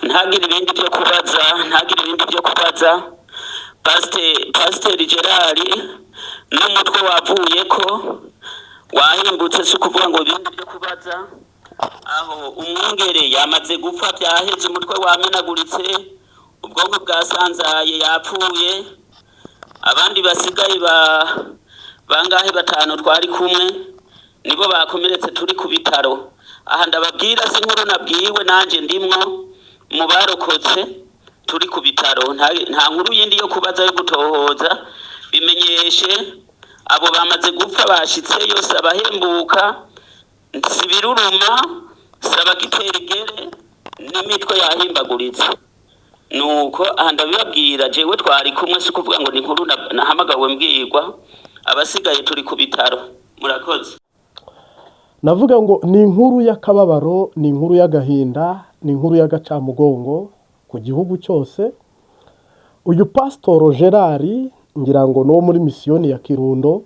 Ntagire ibindi byo kubaza, ntagire ibindi byo kubaza. Pasiteri Gerard n'umutwe wavuye ko wahimbutse, si ukuvuga ngo ibindi byo kubaza. Aho umwungere yamaze gupfa, byaheze, umutwe wamenaguritse, ubwonko bwasanzaye, yapfuye. Abandi basigaye ba bangahe? Batanu twari kumwe nibo bakomeretse, turi ku bitaro. Aha ndababwira si inkuru nabwiwe, nanjye ndimwo mu barokotse, turi ku bitaro. Nta nkuru yindi yo kubaza, yo gutohoza. Bimenyeshe abo bamaze gupfa bashitseyo, si abahembuka, si biruruma, si abagiterigere, n'imitwe yahimbaguritse. Nuko aha ndabibabwira jewe twari kumwe, si ukuvuga ngo ni inkuru nahamagawe mbwirwa. Abasigaye turi ku bitaro. Murakoze. Navuga ngo ni inkuru y'akababaro, ni inkuru y'agahinda, ni inkuru y'agacamugongo ku gihugu cyose. Uyu Pasitoro Gerard, ngira ngo ni uwo muri Misiyoni ya Kirundo,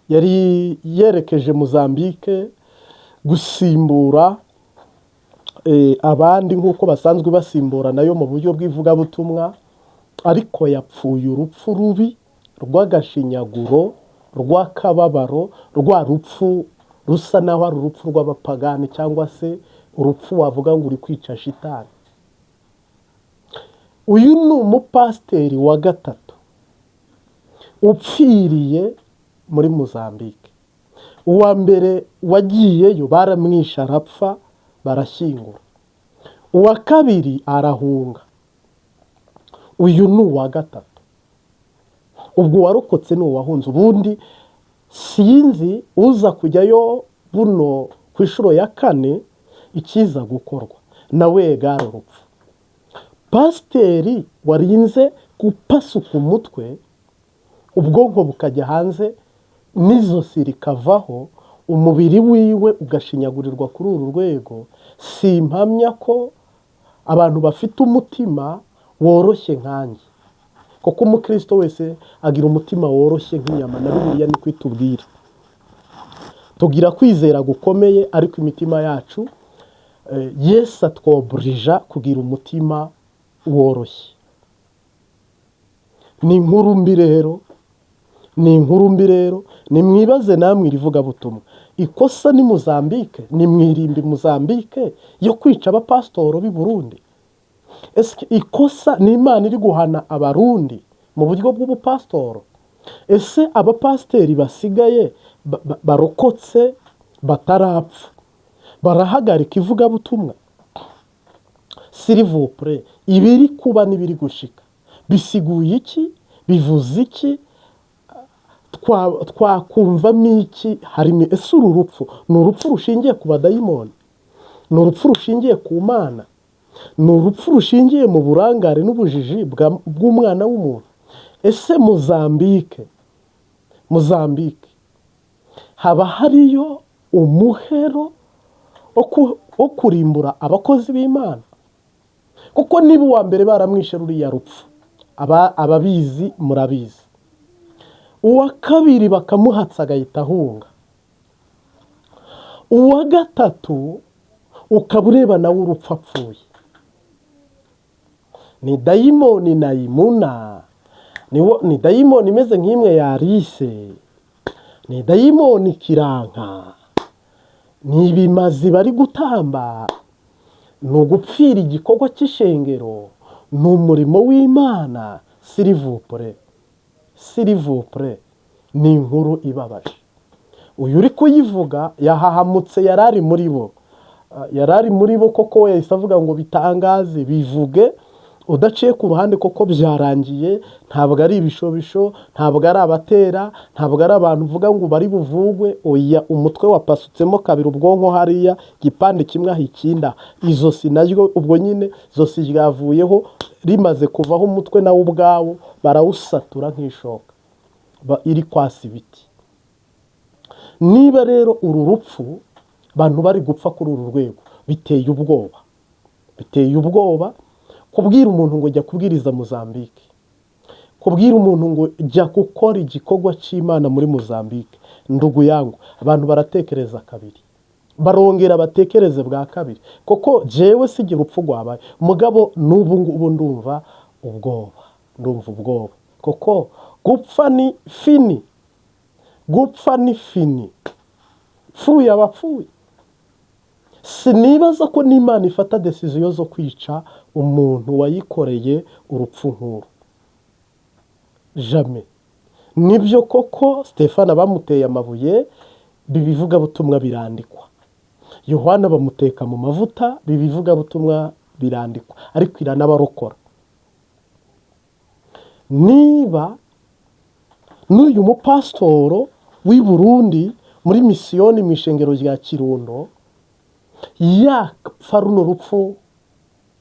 yari yerekeje Mozambique gusimbura abandi nk'uko basanzwe basimbura nayo mu buryo bw'ivugabutumwa, ariko yapfuye urupfu rubi rw'agashinyaguro, rw'akababaro, rwa rupfu rusa naho ari urupfu rw'abapagani, cyangwa se urupfu wavuga ngo uri kwica shitani. Uyu ni umupasiteri wa gatatu upfiriye muri Mozambique. Uwa mbere wagiyeyo baramwishe arapfa, barashyingura. Uwa kabiri arahunga. Uyu ni uwa gatatu. Ubwo uwarokotse ni uwahunze. Ubundi sinzi uza kujyayo buno ku inshuro ya kane ikiza gukorwa nawe gare urupfu. Pasiteri warinze gupasuka umutwe, ubwonko bukajya hanze n'izosi rikavaho, umubiri wiwe ugashinyagurirwa kuri uru rwego, simpamya ko abantu bafite umutima woroshye nkanjye, kuko umukristo wese agira umutima woroshye nk'inyama, na Bibiliya niko itubwira. Tugira kwizera gukomeye, ariko imitima yacu, Yesu atwoburija kugira umutima woroshye. Ni inkuru mbi rero, ni inkuru mbi rero. Nimwibaze namwe iri vugabutumwa, ikosa ni Mozambique, ni mwirimbi Mozambique yo kwica abapasitoro b'i Burundi? Ese ikosa ni Imana iri guhana Abarundi mu buryo bw'ubupasitoro? Ese abapasiteri basigaye barokotse batarapfa barahagarika ivugabutumwa? S'il vous plaît, ibiri kuba n'ibiri gushika bisiguye iki? Bivuze iki? Twakumvamo iki? Harimo ese uru rupfu ni urupfu rushingiye ku badayimoni? Ni urupfu rushingiye ku Mana? Ni urupfu rushingiye mu burangare n'ubujiji bw'umwana w'umuntu? Ese Mozambique haba hariyo umuhero wo kurimbura abakozi b'Imana? Kuko niba uwa mbere baramwishe ruriya rupfu, ababizi murabizi, uwa kabiri bakamuhatsa agahita ahunga, uwa gatatu ukaba ureba nawe urupfu apfuye, ni dayimoni nayimuna, ni dayimoni imeze nk'imwe yarise, ni dayimoni kiranka, ni ibimazi bari gutamba, ni ugupfira igikorwa cy'ishengero, ni umurimo w'Imana? S'il vous plaît, s'il vous plaît, ni inkuru ibabaje. Uyu uri kuyivuga yahahamutse, yari ari muri bo. Yari ari muri bo koko. We yahise avuga ngo bitangaze, bivuge udaciye ku ruhande, koko byarangiye. Ntabwo ari ibishobisho, ntabwo ari abatera, ntabwo ari abantu uvuga ngo bari buvugwe. Oya, umutwe wapasutsemo kabiri, ubwonko hariya igipande kimwe aho ikinda, izosi naryo ubwo nyine izosi ryavuyeho. Rimaze kuvaho, umutwe nawo ubwawo barawusatura nk'ishoka iri kwasa ibiti. Niba rero uru rupfu abantu bari gupfa kuri uru rwego, biteye ubwoba, biteye ubwoba. Kubwira umuntu ngo jya kubwiriza Mozambique, kubwira umuntu ngo jya gukora igikorwa cy'Imana muri Mozambique, ndugu yangu, abantu baratekereza kabiri. Barongera batekereze bwa kabiri, kuko jewe sigira urupfu rwabaye mugabo. N'ubu ngubu ndumva ubwoba, ndumva ubwoba, kuko gupfa ni fini, gupfa ni fini. Pfuye abapfuye. Sinibaza ko n'Imana ifata décision zo kwica umuntu wayikoreye urupfu nk'uru, jamais. Nibyo koko, Stefana bamuteye amabuye, bibivugabutumwa birandikwa. Yohana bamuteka mu mavuta, bibivugabutumwa birandikwa, ariko iranabarokora. Niba n'uyu mupasitoro w'i Burundi muri misiyoni mu ishengero rya Kirundo yapfa runo rupfu,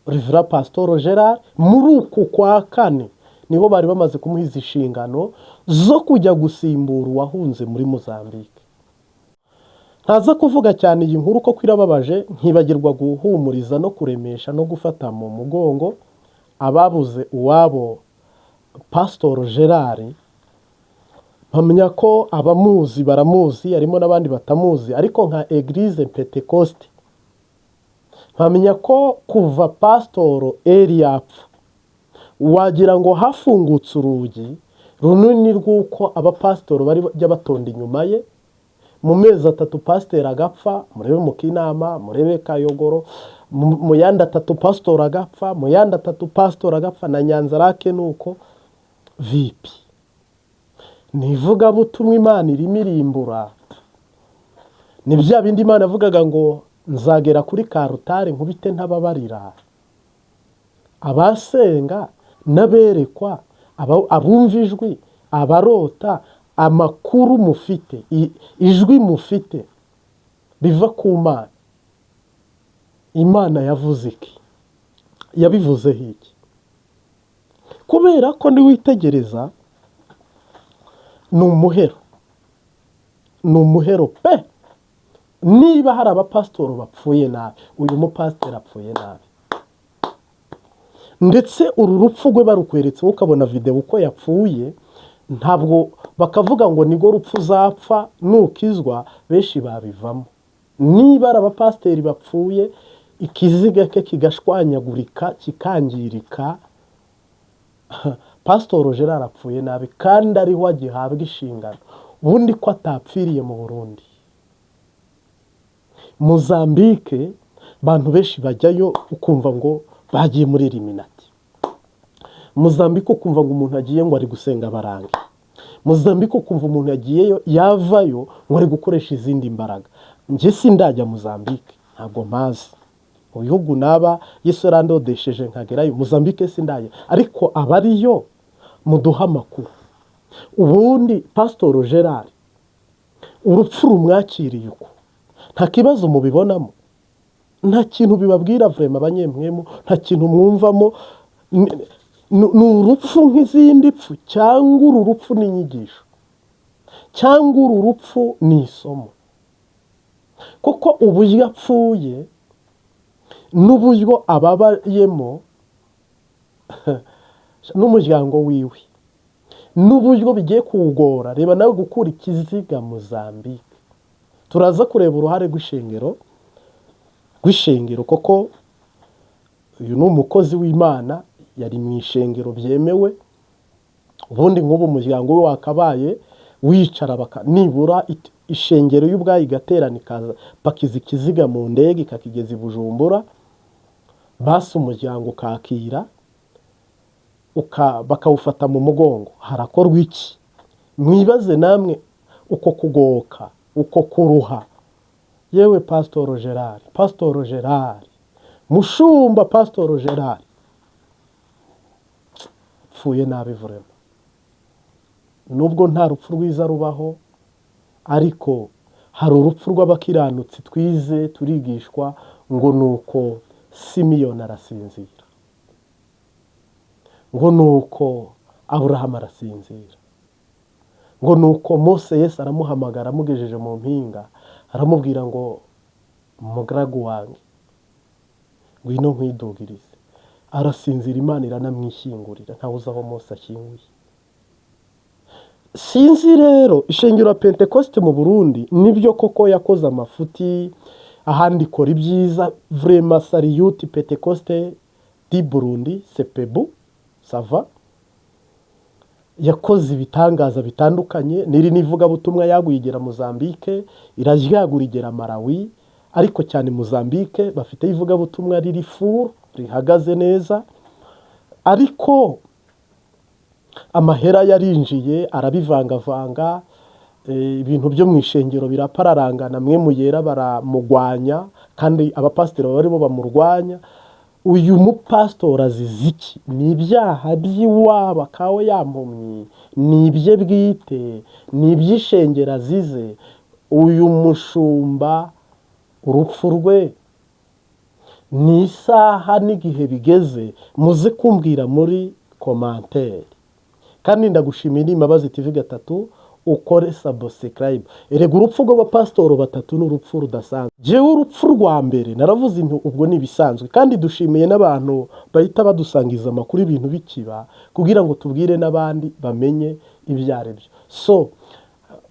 Rivera Pasitoro Gerard, muri uku kwa kane niho bari bamaze kumuha izi nshingano zo kujya gusimbura uwahunze muri Mozambique. Ntaza kuvuga cyane iyi nkuru kuko irababaje, nkibagirwa guhumuriza no kuremesha no gufata mu mugongo ababuze uwabo Pasitoro Gerard. Mpamya ko abamuzi baramuzi, harimo n'abandi batamuzi, ariko nka Église Pentecôte mpamya ko kuva Pasitoro eri yapfa, wagira ngo hafungutse urugi runini rw'uko abapasitoro bari bajya batonda inyuma ye. Mu mezi 3 pasiteri agapfa, murebe mu Kinama, murebe Kayogoro. Mu yandi 3 pasitori agapfa, mu yandi 3 pasitori agapfa, na Nyanzarake ni uko. Vipi? Ni ivugabutumwa Imana irimo irimbura? Ni bya bindi Imana yavugaga ngo nzagera kuri karutare nkubite ntababarira. Abasenga n'aberekwa, abumva ijwi, abarota, amakuru mufite, ijwi mufite biva ku Mana, Imana yavuze iki? Yabivuzeho iki? Kubera ko niwitegereza ni umuhero, ni umuhero pe. Niba hari abapasitoro bapfuye nabi, uyu mupasiteri apfuye nabi. Ndetse uru rupfu rwe barukweretse, ukabona videwo uko yapfuye, ntabwo bakavuga ngo nirwo rupfu uzapfa nukizwa, benshi babivamo. Niba ari abapasiteri bapfuye ikiziga ke kigashwanyagurika, kikangirika, Pasitoro Gerard apfuye nabi, kandi ariho agihabwa inshingano. Ubundi ko atapfiriye mu Burundi, Mozambique, abantu benshi bajyayo ukumva ngo bagiye muri Illuminati. Mozambique ukumva ngo umuntu agiye ngo ari gusenga barange. Mozambique ukumva umuntu yagiyeyo, yavayo ngo ari gukoresha izindi mbaraga. Njye sindajya Mozambique, ntabwo mpazi. Mu bihugu naba Yesu yarandodesheje nkagerayo, Mozambique sindajya, ariko abariyo muduha amakuru. Ubundi Pasitoro Gerard urupfu rumwakiriye uko, nta kibazo mubibonamo? Nta kintu bibabwira vraiment, abanyempwemu? Nta kintu mwumvamo? Ni urupfu nk'izindi pfu, cyangwa uru rupfu ni inyigisho, cyangwa uru rupfu ni isomo? Kuko uburyo apfuye n'uburyo ababayemo n'umuryango wiwe n'uburyo bigiye kuwugora. Reba nawe gukura ikiziga Mozambique. Turaza kureba uruhare rw'ishengero, kuko uyu ni umukozi w'Imana, yari mu ishengero byemewe. Ubundi nk'ubu umuryango we wakabaye wicara baka nibura ishengero y'ubwayo igaterana, ikaza pakiza ikiziga mu ndege, ikakigeza i Bujumbura, basi umuryango ukakira, bakawufata mu mugongo. Harakorwa iki? Mwibaze namwe uko kugoka, uko kuruha. Yewe Pasitoro Gerard, Pasitoro Gerard, mushumba Pasitoro Gerard, pfuye nabi vraiment. Nubwo nta rupfu rwiza rubaho, ariko hari urupfu rw'abakiranutsi twize, turigishwa ngo ni uko Simiyoni arasinzira, ngo ni uko Aburahamu arasinzira, ngo ni uko Mose, Yesu aramuhamagara amugejeje mu mpinga, aramubwira ngo mugaragu wanjye, ngwino nkwidugirize. Arasinzira, Imana iranamwishyingurira, ntawe uzi aho Mose ashyinguye. Sinzi rero ishengero ya Pentekoste mu Burundi, nibyo koko yakoze amafuti. Ahandi ikora ibyiza. Vraiment, salut Pentecôte du Burundi, CEPEBU, ça va. Yakoze ibitangaza bitandukanye. N'iri n'ivugabutumwa yaguye igera Mozambique, iraryagura igera Malawi, ariko cyane Mozambique bafite ivugabutumwa riri fort, rihagaze neza. Ariko amahera yarinjiye arabivangavanga, ibintu byo mu ishengero birapararangana. Mwe muyera baramugwanya, kandi abapasiteri baba barimo bamurwanya. Uyu mupasitori azize iki? Ni ibyaha by'iwabo akawe yampumyi? Ni ibye bwite? Ni iby'ishengero azize? Uyu mushumba, urupfu rwe ni isaha n'igihe bigeze. Muze kumbwira muri commentaire. Kandi ndagushimiye. Imbabazi TV gatatu, ukore subscribe. Erega urupfu rw'abapasitoro batatu ni urupfu rudasanzwe. Jewe urupfu rwa mbere naravuze intu ubwo ni ibisanzwe. Kandi dushimiye n'abantu bahita badusangiza amakuru ibintu bikiba, kugira ngo tubwire n'abandi bamenye ibyo ari byo. So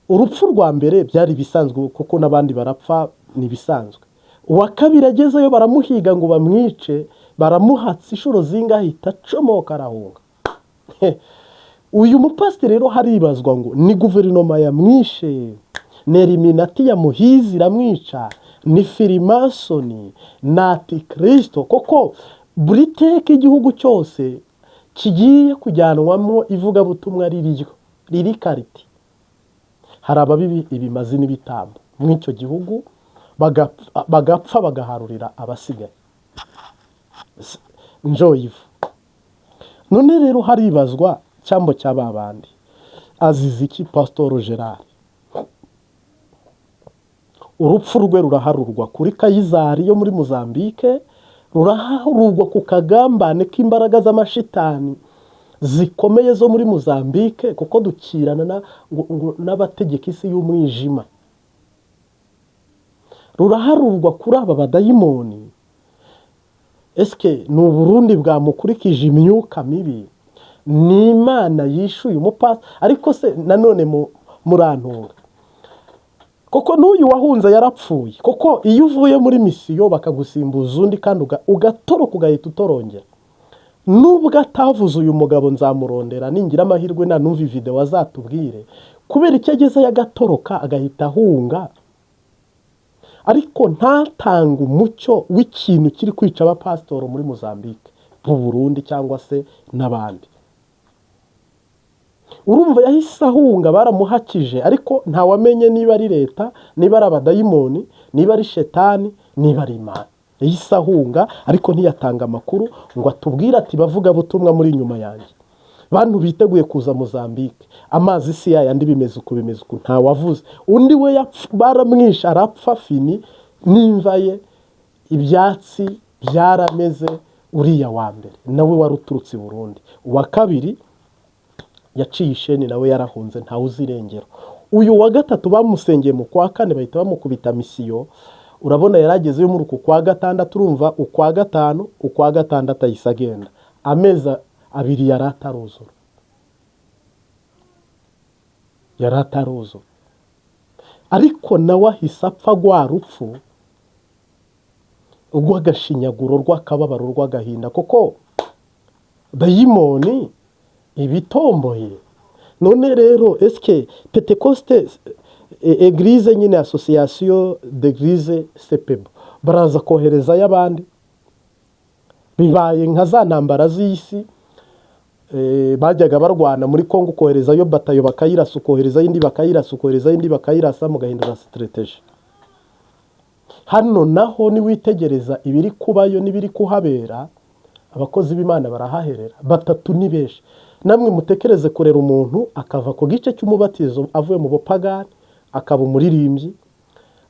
urupfu rwa mbere byari ibisanzwe, kuko n'abandi barapfa, ni ibisanzwe. Uwa kabiri agezeyo baramuhiga ngo bamwice, baramuhatse inshuro zingahe, ahita acomoka arahunga. Uyu mupasiteri rero haribazwa ngo ni guverinoma yamwishe, ni Illuminati yamuhize iramwica, ni firimasoni, ni antikirisito? Koko buri teka igihugu cyose kigiye kujyanwamo ivugabutumwa ririryo riri kariti, hari ababibi ibimazi n'ibitambo muri icyo gihugu, bagapfa bagaharurira abasigaye njoyivu. None rero haribazwa cyambo cya ba bandi, azize iki Pasitoro Gerard? Urupfu rwe ruraharurwa kuri Kayizari yo muri Mozambique, ruraharurwa ku kagambane k'imbaraga z'amashitani zikomeye zo muri Mozambique, kuko dukirana n'abategeka isi y'umwijima. Ruraharurwa kuri aba badayimoni. Esike ni Uburundi bwamukurikije imyuka mibi? Ni Imana yishuye umupasi? Ariko se nanone murantunga, kuko n'uyu wahunze yarapfuye. Kuko iyo uvuye muri mission bakagusimbuza undi, kandi ugatoroka ugahita utorongera, nubwo atavuze uyu mugabo nzamurondera, ningira amahirwe nanumva videwo azatubwire kubera icyo agezeyo agatoroka agahita ahunga, ariko ntatange umucyo w'ikintu kiri kwica abapasitoro muri Mozambique, mu Burundi cyangwa se n'abandi. Urumva yahise ahunga, baramuhakije, ariko ntawamenye niba ari leta, niba ari abadayimoni, niba ari shetani, niba ari Imana. Yahise ahunga, ariko ntiyatanga amakuru ngo atubwire ati: "Bavugabutumwa muri inyuma yanjye, bantu biteguye kuza Mozambique, amazi si yayandi, bimeze uku, bimeze uku." Ntawavuze. Undi we baramwishe arapfa, fini, n'imva ye ibyatsi byarameze. Uriya wa mbere nawe wari uturutse i Burundi. Uwa kabiri yaciye isheni, nawe yarahunze, ntawe uzi irengero. Uyu wa gatatu bamusengeye mu kwa kane, bahita bamukubita mission. Urabona yaragezeyo muri uku kwa gatandatu. Urumva ukwa gatanu, ukwa gatandatu, ahise agenda. Amezi 2 yari ataruzura, yari ataruzura, ariko nawe ahise apfa rwa rupfu rw'agashinyaguro, rw'akababaro, rw'agahinda, kuko dayimoni ibitomboye. None rero eske Pentecôte, église nyine, association d'église CEPEBU, baraza koherezayo abandi? Bibaye nka za ntambara z'isi, bajyaga barwana muri Kongo, ukoherezayo batayo bakayirasa, ukoherezayo indi bakayirasa, ukoherezayo indi bakayirasa, mugahindura stratégie. Hano naho niwitegereza ibiri kubayo n'ibiri kuhabera, abakozi b'Imana barahaherera. Batatu ni benshi. Namwe mutekereze kurera umuntu akava ku gice cy'umubatizo, avuye mu bupagani, akaba umuririmbyi,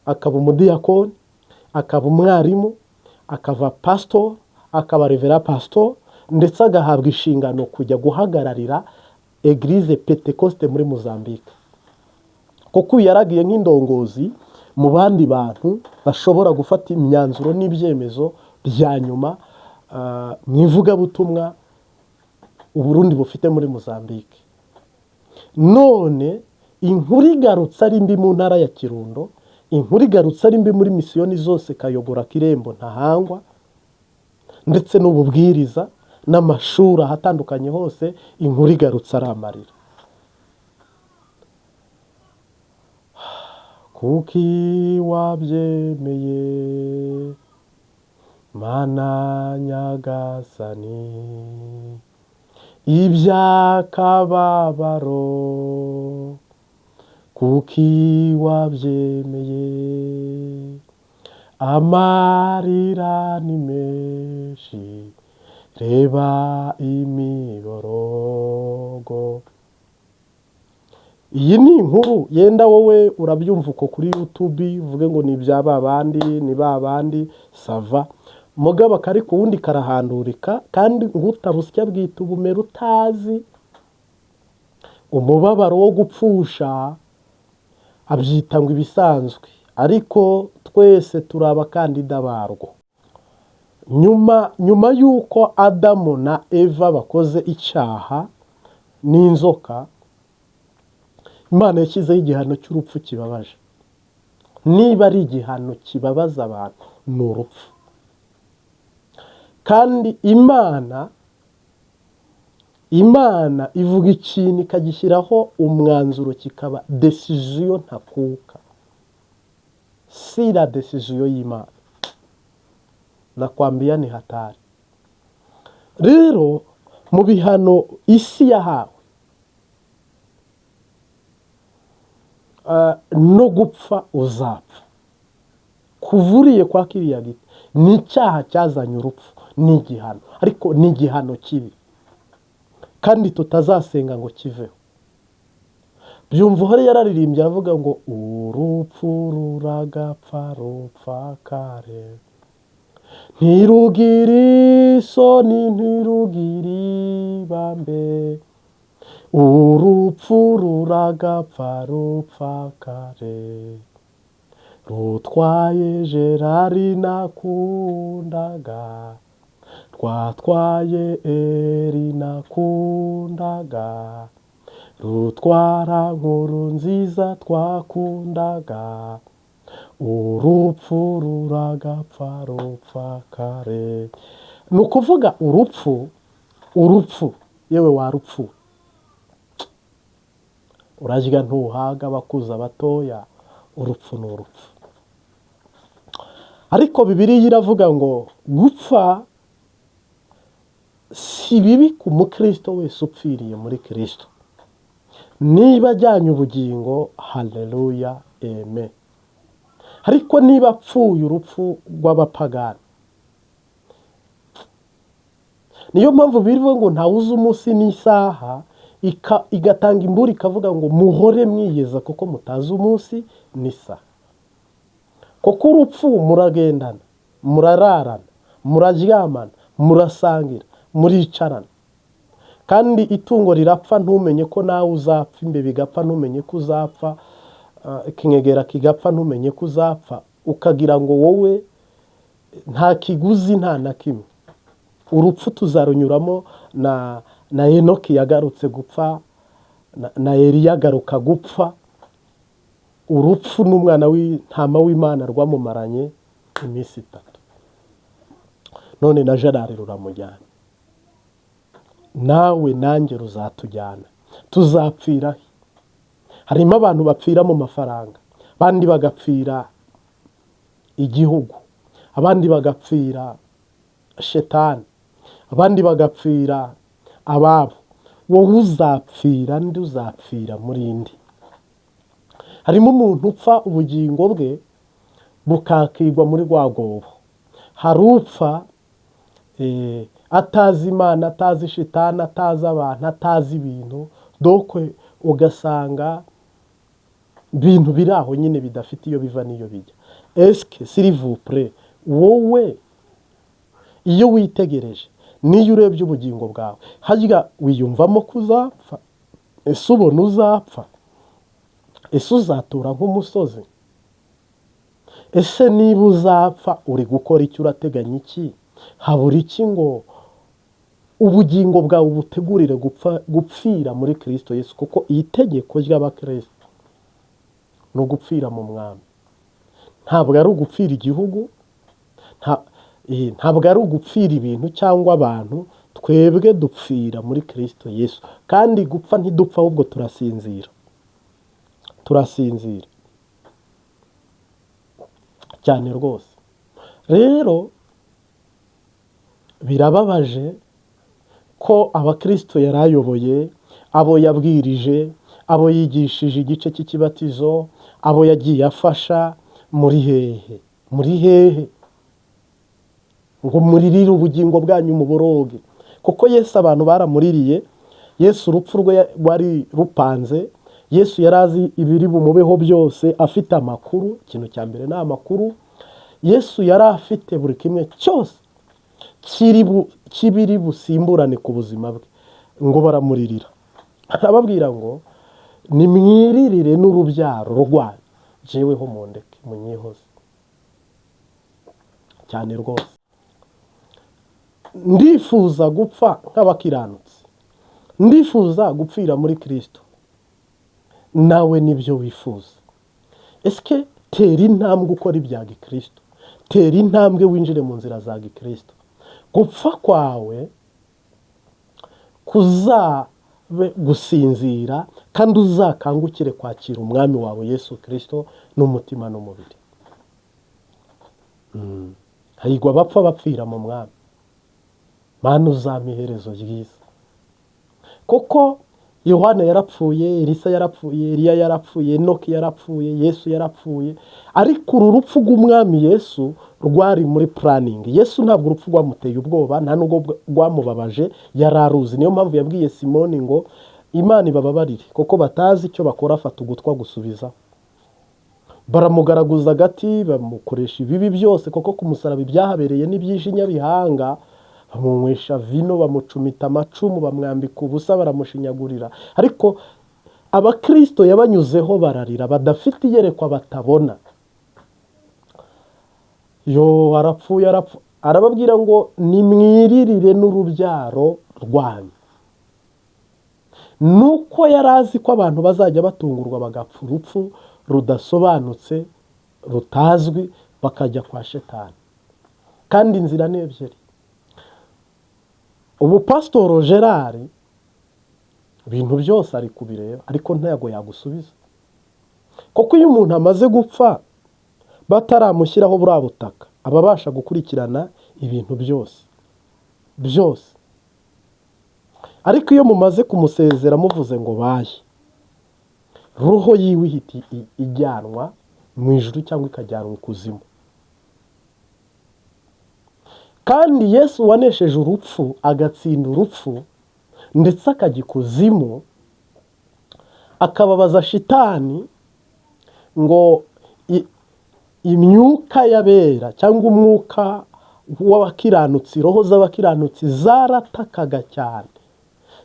akaba umudiyakoni, akaba umwarimu, akava pasitori, akaba révérend pastor, ndetse agahabwa inshingano kujya guhagararira église Pentecôte muri Mozambique, kuko uyu yaragiye nk'indongozi mu bandi bantu bashobora gufata imyanzuro n'ibyemezo bya nyuma mu ivugabutumwa Uburundi bufite muri Mozambique. None inkuru igarutse ari mbi mu ntara ya Kirundo. Inkuru igarutse ari mbi muri misiyoni zose, Kayogora, Kirembo, Ntahangwa, ndetse n'ububwiriza n'amashuri ahatandukanye hose, inkuru igarutse ari amarira. Kuki wabyemeye Mana Nyagasani, iby'akababaro kuki wabyemeye? Amarira ni menshi, reba imiborogo. Iyi ni inkuru yenda wowe urabyumva uko kuri YouTube, uvuge ngo ni ibya ba bandi, ni ba bandi, ça va. Mugabo kari ku wundi karahandurika, kandi ngutarusya bwita ubumera utazi umubabaro wo gupfusha, abyita ngo ibisanzwe, ariko twese turi abakandida barwo. Nyuma y'uko Adamu na Eva bakoze icyaha n'inzoka, Imana yashyizeho igihano cy'urupfu kibabaje. Niba ari igihano kibabaza abantu, ni urupfu. Kandi Imana ivuga ikintu ikagishyiraho umwanzuro, kikaba décision ntakuka. Si la décision y'Imana, nakwambia ni hatari. Rero mu bihano isi yahawe, no gupfa uzapfa. Kuva uriye kwa kiriya giti ni icyaha cyazanye urupfu, ni igihano, ariko ni igihano kibi kandi tutazasenga ngo kiveho. Byumva uhore yararirimbye aravuga ngo urupfu ruragapfa rupfa kare, ntirugira isoni ntirugira ibambe, urupfu ruragapfa rupfa kare, rutwaye Gerard nakundaga, rwatwaye Eri nakundaga, rutwara nkuru nziza twakundaga, urupfu ruragapfa rupfa kare. Ni ukuvuga urupfu, urupfu yewe warupfu, urarya ntuhaga, abakuza batoya, urupfu ni urupfu. Ariko Bibiliya iravuga ngo gupfa si bibi ku mukristo wese upfiriye muri Kristo, niba ajyanye ubugingo, haleluya, amen. Ariko niba apfuye urupfu rw'abapagani, niyo mpamvu birivuga ngo ntawuzi umunsi n'isaha, igatanga imburi ikavuga ngo muhore mwiyeza kuko mutazi umunsi n'isaha. Kuko urupfu muragendana, murararana, muraryamana, murasangira, muricarana, kandi itungo rirapfa ntumenye ko nawe uzapfa, imbeba igapfa ntumenye ko uzapfa, ikinyegera kigapfa ntumenye ko uzapfa, ukagira ngo wowe nta kiguzi nta na kimwe. Urupfu tuzarunyuramo. Na Enoki yagarutse gupfa, na Eliya agaruka gupfa. Urupfu n'umwana w'intama w'Imana rwamumaranye iminsi 3, none na Gerard ruramujyana, nawe nanjye ruzatujyana. Tuzapfira he? Harimo abantu bapfira mu mafaranga, abandi bagapfira igihugu, abandi bagapfira shetani, abandi bagapfira ababo. Wowe uzapfira ndi? Uzapfira muri ndi? Harimo umuntu upfa ubugingo bwe bukakigwa muri rwa rwobo. Hari upfa atazi Imana, atazi shitani, atazi abantu, atazi ibintu, donc ugasanga ibintu biri aho nyine bidafite iyo biva n'iyo bijya. Est-ce que s'il vous plaît, wowe iyo witegereje, niyo urebye ubugingo bwawe, harya wiyumvamo ko uzapfa? Ese ubona uzapfa? Ese uzatura nk'umusozi? Ese niba uzapfa uri gukora icyo? Urateganya iki? Habura iki ngo ubugingo bwawe butegurire gupfa, gupfira muri Kirisito Yesu? Kuko iyi tegeko ry'abakirisito ni ugupfira mu mwami. Ntabwo ari ugupfira igihugu, ntabwo ari ugupfira ibintu cyangwa abantu. Twebwe dupfira muri Kristo Yesu. Kandi gupfa ntidupfa, ahubwo turasinzira, turasinzira cyane rwose. Rero birababaje ko abakristo yari ayoboye, abo yabwirije, abo yigishije igice cy'ikibatizo, abo yagiye afasha, muri hehe? Muri hehe ngo muririre ubugingo bwanyu muboroge? Kuko Yesu abantu baramuririye. Yesu urupfu rwe rwari rupanze. Yesu yari azi ibiri bumubeho byose, afite amakuru. Ikintu cya mbere ni amakuru. Yesu yari afite buri kimwe cyose kibiri busimburane ku buzima bwe. Ngo baramuririra, arababwira ngo nimwiririre n'urubyaro rwanyu, jyeweho mundeke munyihoze cyane rwose. Ndifuza gupfa nk'abakiranutsi, ndifuza gupfira muri Kristo. Nawe nibyo wifuza? Ese tera intambwe ukora ibya gikristo, tera intambwe winjire mu nzira za gikristo. Gupfa kwawe kuzabe gusinzira, kandi uzakangukire kwakira umwami wawe Yesu Kristo n'umutima n'umubiri. Hahirwa abapfa bapfira mu mwami. Mana, uzampa iherezo ryiza. Kuko Yohana yarapfuye, Elisa yarapfuye, Eliya yarapfuye, Enoki yarapfuye, Yesu yarapfuye. Ariko uru rupfu rw'umwami Yesu rwari muri planning. Yesu ntabwo urupfu rwamuteye ubwoba, nta nubwo rwamubabaje, yari aruzi. Niyo mpamvu yabwiye Simoni ngo Imana ibababarire kuko batazi icyo bakora. Afata ugutwa gusubiza, baramugaragaza agati, bamukoresha ibibi byose, kuko ku musaraba ibyahabereye n'ibyinshi. Nyabihanga bamunywesha vino, bamucumita amacumu, bamwambika ubusa, baramushinyagurira. Ariko abakristo yabanyuzeho bararira, badafite iyerekwa, batabona. Yo arapfuye, arapfu, arababwira ngo nimwiririre n'urubyaro rwanyu. Nuko yari azi ko abantu bazajya batungurwa, bagapfa urupfu rudasobanutse, rutazwi, bakajya kwa Shetani. Kandi inzira ni ebyiri. Ubu Pasitoro Gerard ibintu byose ari kubireba, ariko ntabwo yagusubiza, kuko iyo umuntu amaze gupfa bataramushyiraho buriya butaka, aba abasha gukurikirana ibintu byose byose. Ariko iyo mumaze kumusezera, muvuze ngo baye, roho yiwe ihita ijyanwa mu ijuru cyangwa ikajyanwa ikuzimu. Kandi Yesu wanesheje urupfu, agatsinda urupfu, ndetse akajya ikuzimu, akababaza Shitani ngo imyuka y'abera cyangwa umwuka w'abakiranutsi, roho z'abakiranutsi zaratakaga cyane,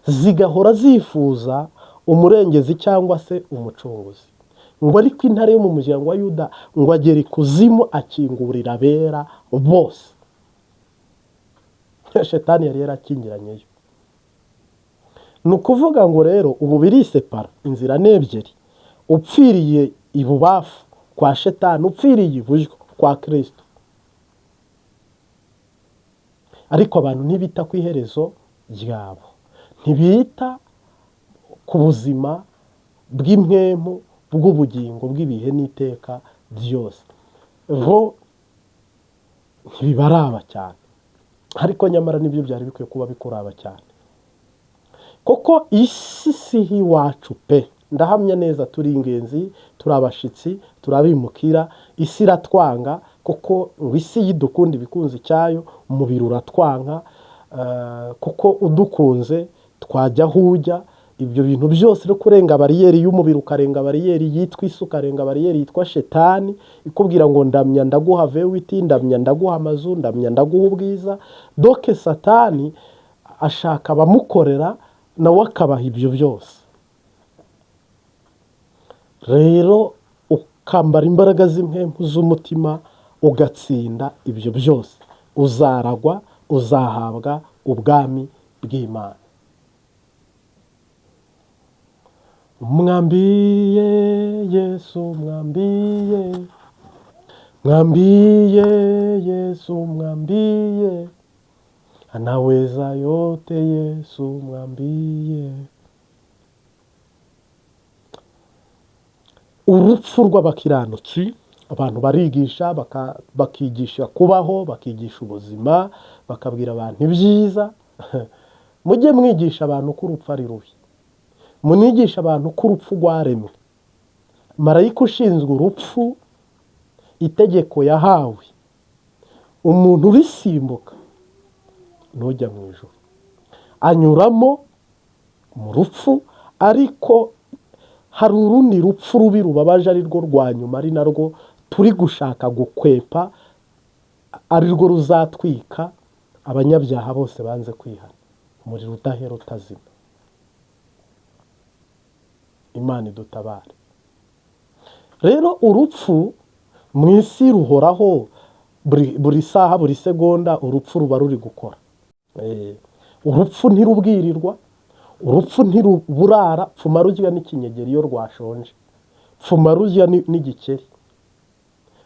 zigahora zifuza umurengezi cyangwa se umucunguzi. Ngo ariko intare yo mu muryango wa Yuda ngo agera ikuzimu akingurira abera bose. Shetani yari yarakingiranyeyo. Ni ukuvuga ngo rero ubu birisepara, inzira ni ebyiri: upfiriye ibubafu kwa Shetani, upfiriye iburyo kwa Kirisito. Ariko abantu ntibita ku iherezo ryabo, ntibita ku buzima bw'impwemu, bw'ubugingo bw'ibihe n'iteka byose. Bo ntibibaraba cyane, ariko nyamara nibyo byari bikwiye kuba bikuraba cyane, kuko isi si iwacu pe. Ndahamya neza, turi ingenzi, turi abashitsi, turabimukira. Isi iratwanga, kuko ngo isi yidukunda ibikunzi icyayo. Umubiri uratwanka, kuko udukunze twajya aho ujya. Ibyo bintu byose no kurenga bariyeri y'umubiri, ukarenga bariyeri yitwa isi, ukarenga bariyeri yitwa Shetani, ikubwira ngo ndamya ndaguha V8, ndamya ndaguha amazu, ndamya ndaguha ubwiza. Donc Satani ashaka abamukorera, nawe akabaha ibyo byose. Rero ukambara imbaraga z'impempu z'umutima, ugatsinda ibyo byose, uzaragwa, uzahabwa ubwami bw'Imana. Mwambiye Yesu, mwambiye, Mwambie Yesu, mwambie anaweza yote, Yesu mwambie. Urupfu rw'abakiranutsi, abantu barigisha, bakigisha kubaho, bakigisha ubuzima, bakabwira abantu ibyiza. Mujye mwigisha abantu ko urupfu ari rubi, munigisha abantu ko urupfu rwaremwe. Marayika ushinzwe urupfu, itegeko yahawe, umuntu urisimbuka ntujya mu ijuru, anyuramo mu rupfu. Ariko hari urundi rupfu rubi rubabaje, ari rwo rwa nyuma, ari narwo turi gushaka gukwepa, ari rwo ruzatwika abanyabyaha bose banze kwihana, umuriro udahera utazima. Imana idutabare. Rero urupfu mu isi ruhoraho buri saha, buri segonda, urupfu ruba ruri gukora. Urupfu ntirubwirirwa, urupfu ntiruburara. Pfuma rurya n'ikinyegeri iyo rwashonje, pfuma rurya n'igikeri,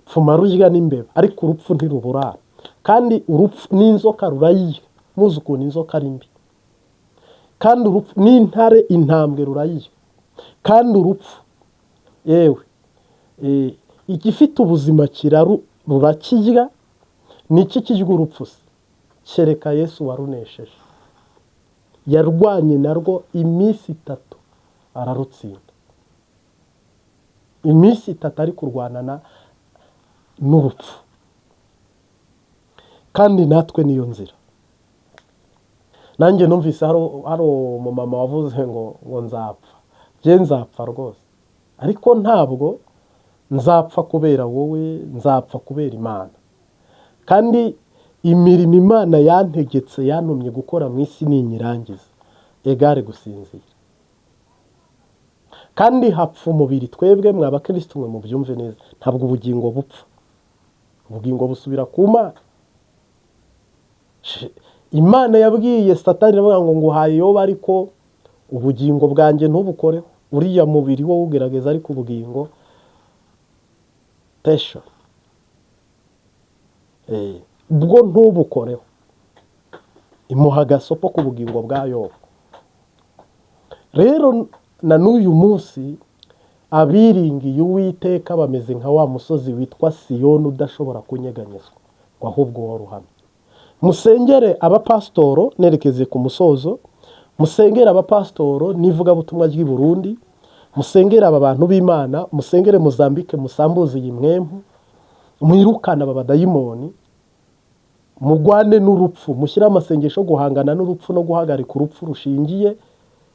pfuma rurya n'imbeba, ariko urupfu ntiruburara. Kandi urupfu n'inzoka rurayirya, muzi ukuntu inzoka ari mbi. Kandi urupfu n'intare, intambwe rurayirya. Kandi urupfu, yewe, igifite ubuzima rurakirya. Ni iki kirya urupfu se? Kereka Yesu warunesheje, yarwanye narwo iminsi 3 ararutsinda. Iminsi 3 ari kurwanana n'urupfu. Kandi natwe niyo nzira. Nanjye numvise hari umumama wavuze ngo nzapfa, njye nzapfa rwose, ariko ntabwo nzapfa kubera wowe, nzapfa kubera Imana. Kandi imirimo Imana yantegetse, yantumye gukora mu isi, ninyirangiza egare gusinzira. Kandi hapfa umubiri, twebwe mwa bakristo mwe mubyumve neza, ntabwo ubugingo bupfa, ubugingo busubira ku Mana. Imana yabwiye Satani iravuga ngo nguhaye Yobu, ariko ubugingo bwanjye ntubukoreho, uriya mubiri wo ugerageza, ariko ubugingo tesha bwo ntubukoreho. Imuha agasopo ku bugingo bwa Yobu. Rero na n'uyu munsi abiringiye Uwiteka bameze nka wa musozi witwa Siyoni udashobora kunyeganyezwa, ngo ahubwo wari uhamye. Musengere abapasitoro, nerekeze ku musozo, musengere abapasitoro n'ivugabutumwa ry'i Burundi, musengere aba bantu b'Imana, musengere Mozambique, musambuze iyi mwempu, mwirukane aba badayimoni, mugwane n'urupfu, mushyire amasengesho yo guhangana n'urupfu no guhagarika urupfu rushingiye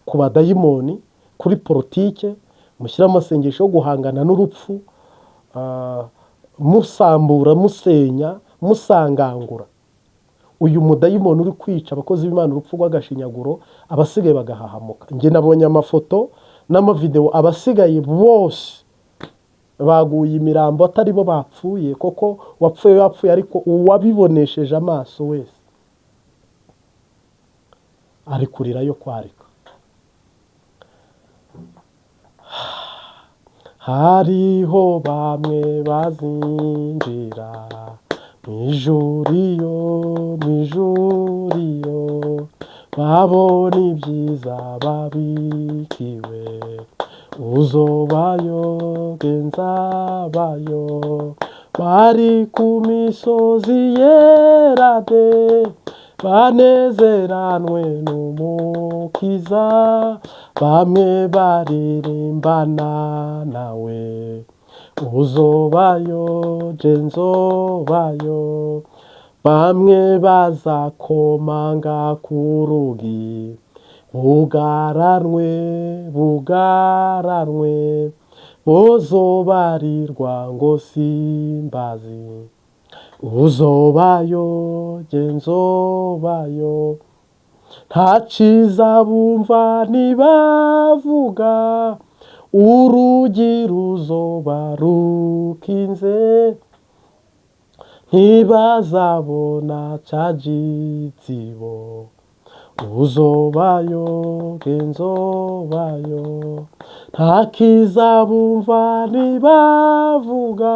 ku badayimoni, kuri politike, mushyire amasengesho yo guhangana n'urupfu, musambura, musenya, musangangura uyu mudayimoni uri kwica abakozi b'Imana urupfu rw'agashinyaguro, abasigaye bagahahamuka. Njye nabonye amafoto n'amavideo, abasigaye bose baguye imirambo, atari bo bapfuye, koko wapfuye wapfuye, ariko uwabibonesheje amaso wese ari kurira yo kwarika. Hariho bamwe bazinjira mu ijuru iyo, mu ijuru iyo, babona ibyiza babikiwe, uzobayo genzabayo, bari ku misozi yera de, banezeranwe n'Umukiza, bamwe baririmbana nawe, uzobayo genzobayo, bamwe bazakomanga ku rugi, bugaranwe, bugaranwe, bozobarirwa ngo simbazi, uzobayo genzobayo, nta ciza bumva ntibavuga, urugi ruzoba rukinze, ntibazabona ca gitsibo, uzobayo genzobayo, nta kiza bumva ntibavuga,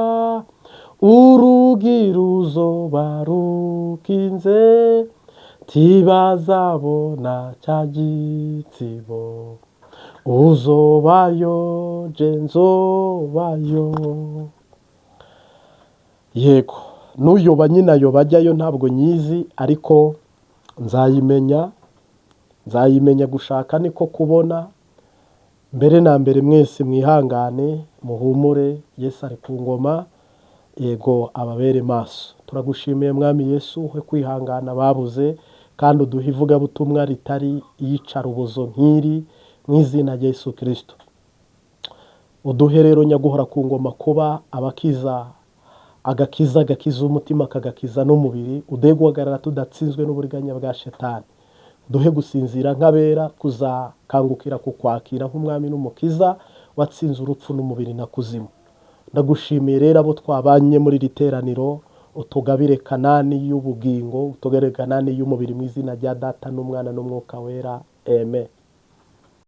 Urugi ruzoba rukinze, ntibazabona cya gitsibo. Uzobayo, je nzobayo. Yego, n'uyoba nyine ayoba ajyayo, ntabwo nyizi, ariko nzayimenya, nzayimenya. Gushaka niko kubona. Mbere na mbere, mwese mwihangane, muhumure, Yesu ari ku ngoma. Yego, ababere maso. Turagushimiye Mwami Yesu, we kwihangana babuze, kandi uduhe ivugabutumwa ritari iyicarubozo nk'iri, mu izina rya Yesu Kirisito. Uduhe rero, nyaguhora ku ngoma, kuba abakiza agakiza gakiza umutima, kagakiza n'umubiri. Uduhe guhagarara tudatsinzwe n'uburiganya bwa Shetani. Duhe gusinzira nk'abera, kuzakangukira kukwakira nk'umwami n'umukiza watsinze urupfu n'umubiri na kuzimu. Ndagushimiye rero abo twabanye muri iri teraniro. Utugabire Kanani y'ubugingo, utugabire Kanani y'umubiri, mu izina rya Data n'Umwana n'Umwuka Wera, amen.